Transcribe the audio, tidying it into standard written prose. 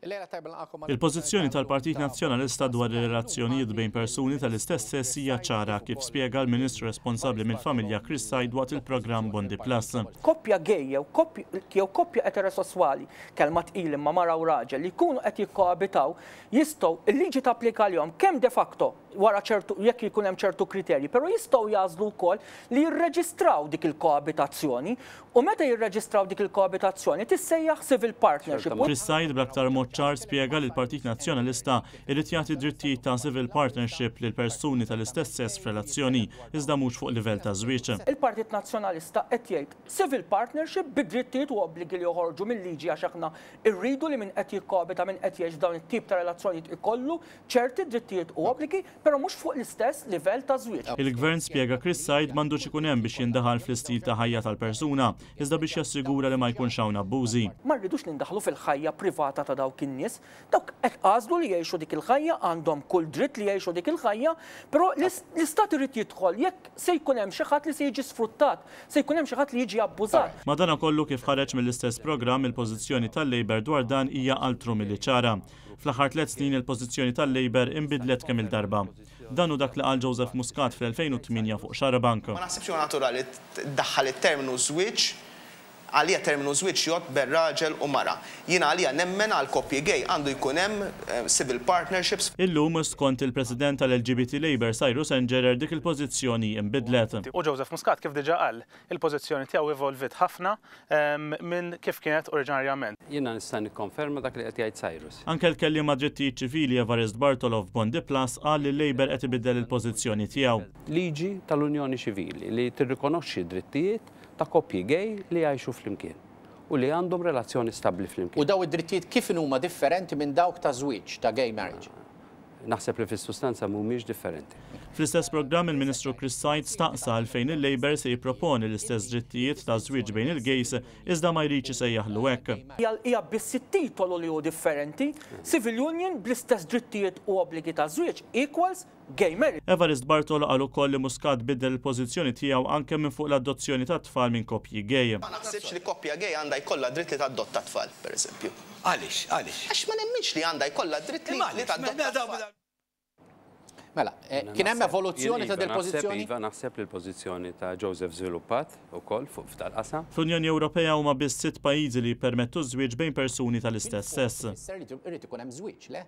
Il-pożizzjoni tal-Partit Nazzjonalista dwar ir-relazzjonijiet bejn persuni tal-istess sess hija ċara, kif spjega l-Ministru responsabbli mill-Familja Chris Said waqt il-programm Bondi Plus. Koppja gay jew jew koppja eterosesswali, kelma tqila imma mara u raġel, li jkunu qed jikkoabitaw jistgħu, il-liġi tapplika għalihom kemm de facto wara ċertu jekk jkun hemm ċertu kriterji, però jistgħu jagħżlu wkoll li jirreġistraw dik il-koabitazzjoni u meta jirreġistraw dik il-koabitazzjoni tissejjaħ civil partnership. Chris Said bl-aktar mod ċar spjega li l-Partit Nazzjonalista jrid jagħti drittijiet ta' civil partnership lil persuni tal-istess sess f'relazzjoni, iżda mhux fuq livell ta' żwieġ. Il-Partit Nazzjonalista qed jgħid civil partnership bi drittijiet u obbligi li joħorġu mil-liġi għax aħna rridu li min qed jikkoabita, min qed jgħix f'dawn it-tip ta' relazzjonijiet ikollu ċerti drittijiet u obbligi, però mhux fuq l-istess livell ta' żwieġ. Il-Gvern, spjega Chris Said, m'għandux ikun hemm biex jindaħal fl-istil ta' ħajja tal-persuna, iżda biex jassigura li ma jkunx hawn abbużi. Ma rridux nindaħlu fil-ħajja privata ta' dawk in-nies. Dawk qed għażlu li jgħixu dik il-ħajja, għandhom kull dritt li jgħixu dik il-ħajja, però l-Istat irid jidħol jekk se jkun hemm xi ħadd li se jiġi sfruttat, se jkun hemm xi ħadd li jiġi abbużat. Madanakollu, kif ħareġ mill-istess programm, il-pożizzjoni tal-Labour dwar dan hija altru milli ċara. Fl-aħħar tlett snin il-pożizzjoni tal-Labour inbidlet kemm-il darba. Dan hu dak li qal Joseph Muscat fl-2008 fuq Xarabank. Ma naħsibx li huwa naturali ddaħħal it-terminu żwieġ, għalija terminu żwieġ jgħodd bejn raġel u mara. Jiena għalija nemmen għal koppji gay għandu jkun hemm civil partnerships. Illum, skont il-President tal-LGBT Labour Cyrus Engerer dik il-pożizzjoni inbidlet. U Joseph Muscat kif diġà qal, Il-pożizzjoni tiegħu evolviet ħafna minn kif kienet oriġinarjament. Jiena nista' nikkonferma dak li qed jgħid Cyrus. Anke l-kelliem għad-drittijiet ċivili Evarist Bartolo f'Bondi Plus qal li l-Labour qed ibiddel il-pożizzjoni tiegħu. Liġi tal-Unjoni Ċivili li tirrikonoxxi d-drittijiet ta' koppji gay li jgħixu flimkien u li għandhom relazzjoni stabbli flimkien. U dawn id-drittijiet kif inhuma differenti minn dawk ta' żwieġ, ta' gay marriage? Naħseb li fis-sustanza mhumiex differenti. Fl-istess programm il-Ministru Chris Said staqsa għalfejn il-Labour se jipproponi l-istess drittijiet ta' żwieġ bejn il-gays iżda ma jridx isejjaħlu hekk. Hija biss it-titolu li hu differenti, civil union bl-istess drittijiet u obbligi ta' żwieġ equals gay marriage. Evarist Bartolo qal ukoll li Muscat biddel il-pożizzjoni tiegħu anke minn fuq l-adozzjoni tat-tfal minn koppji gay. Ma naħsibx li koppja gay għandha jkollha dritt li tadotta tfal, pereżempju. Għaliex? Għaliex? Għax ma nemminx li għandha jkollha dritt li li tadotta tfal. Mela, kien hemm evoluzzjoni ta' dil-pożizzjoni? Iva, naħseb li l-pożizzjoni ta' Joseph żviluppat ukoll fuq f'dal-qasam. Fl-Unjoni Ewropea huma biss sitt pajjiżi li jippermettu ż-żwieġ bejn persuni tal-istess sess. Ifisser li irid ikun hemm żwieġ, le?